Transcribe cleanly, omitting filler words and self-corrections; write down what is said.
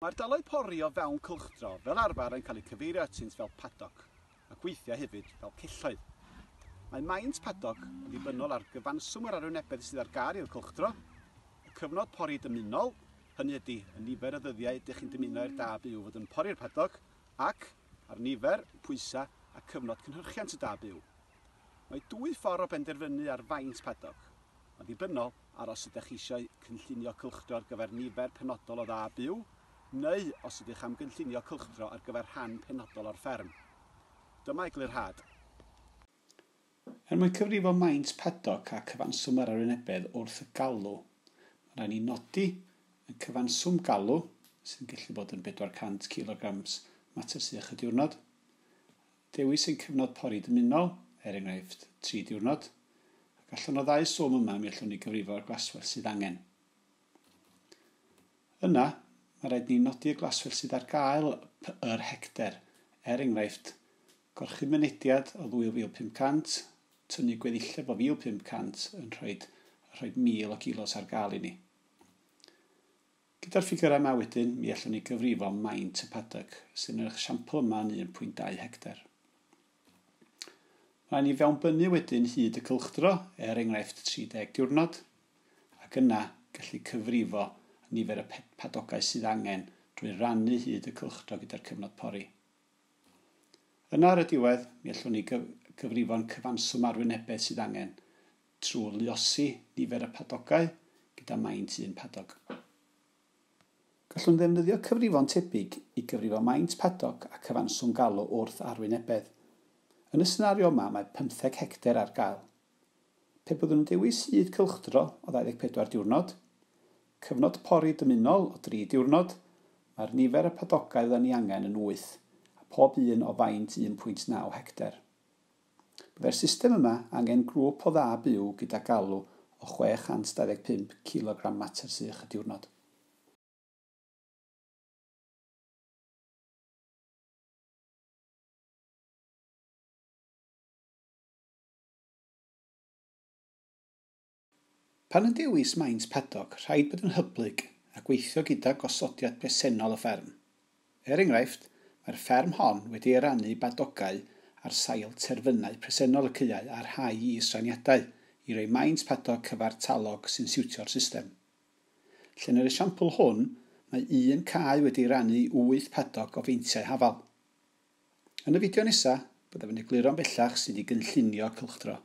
Mae ardaloedd pori o fewn cylchdro fel arfer yn cael eu cyfeirio atynt fel paddock, ac weithiau hefyd fel celloedd. Mae maint paddock yn ddibynnol ar gyfanswm yr arwynebedd sydd ar gael i'r cylchdro, y cyfnod pori dymunol, hynny ydy, y nifer o ddyddiau ydych chi'n dymuno i'r da byw fod yn pori'r paddock, ac ar nifer, pwysau a cyfnod cynhyrchiant y da byw. Mae dwy ffordd o benderfynu ar faint paddock. Mae'n ddibynnol ar os ydych chi eisiau cynllunio cylchdro ar gyfer nifer penodol o dda byw, neu os ydych am gynllunio cylchdro ar gyfer rhan penodol o'r fferm. Dyma eglurhad. Er mwyn cyfrifo maint paddock a cyfanswm yr arwynebedd wrth y galw, mae rhaid ni nodi y cyfanswm galw, sy'n gallu bod yn 400 kg mater sych y diwrnod, dewis ein cyfnod pori dymunol, er enghraifft 3 diwrnod, ac allan o ddau swm yma mi allwn ni gyfrifo'r glaswellt sydd angen. Yna, mae rhaid ni nodi y glaswellt sydd ar gael yr hecter, er enghraifft gorchudd mynediad o 2500, tynnu gweddilleb o 1500 yn rhoi 1000 o gilos ar gael i ni. Gyda'r ffigurau yma wedyn, mi allwn ni gyfrifo maint y paddock, sy'n yr esiampl yma yn 1.2 hecter. Mae rhaid ni fewnbynnu wedyn hyd y cylchdro, er enghraifft 30 diwrnod, ac yna gallu cyfrifo nifer y padogau sydd angen drwy rannu hyd y cylchdro gyda'r cyfnod pori. Yna ar y diwedd, mi allwn ni gyfrifo'n cyfanswm arwynebedd sydd angen trwy luosi nifer y padogau gyda maint un padog. Gallwn ddefnyddio cyfrifon tebyg i gyfrifo maint padog a cyfanswm galw wrth arwynebedd. Yn y senario yma mae 15 hecter ar gael. Pe byddwn yn dewis hyd cylchdro o 24 diwrnod, cyfnod pori dymunol o 3 diwrnod, mae'r nifer y padogau fyddan ni angen yn 8, a pob un o faint 1.9 hecter. Byddai'r system yma angen grŵp o dda byw gyda galw o 625 kg mater sych y diwrnod. Pan yn dewis maint paddock, rhaid bod yn hyblyg a gweithio gyda gosodiad presennol y fferm. Er enghraifft, mae'r fferm hon wedi ei rannu i badogau ar sail terfynau presennol y caeau a rhai israniadau i roi maint paddock cyfartalog sy'n siwtio'r system. Lle yn yr esiampl hwn, mae un cae wedi ei rannu i 8 paddock o feintiau hafal. Yn y fideo nesaf, byddaf yn egluro'n bellach sut i gynllunio cylchdro.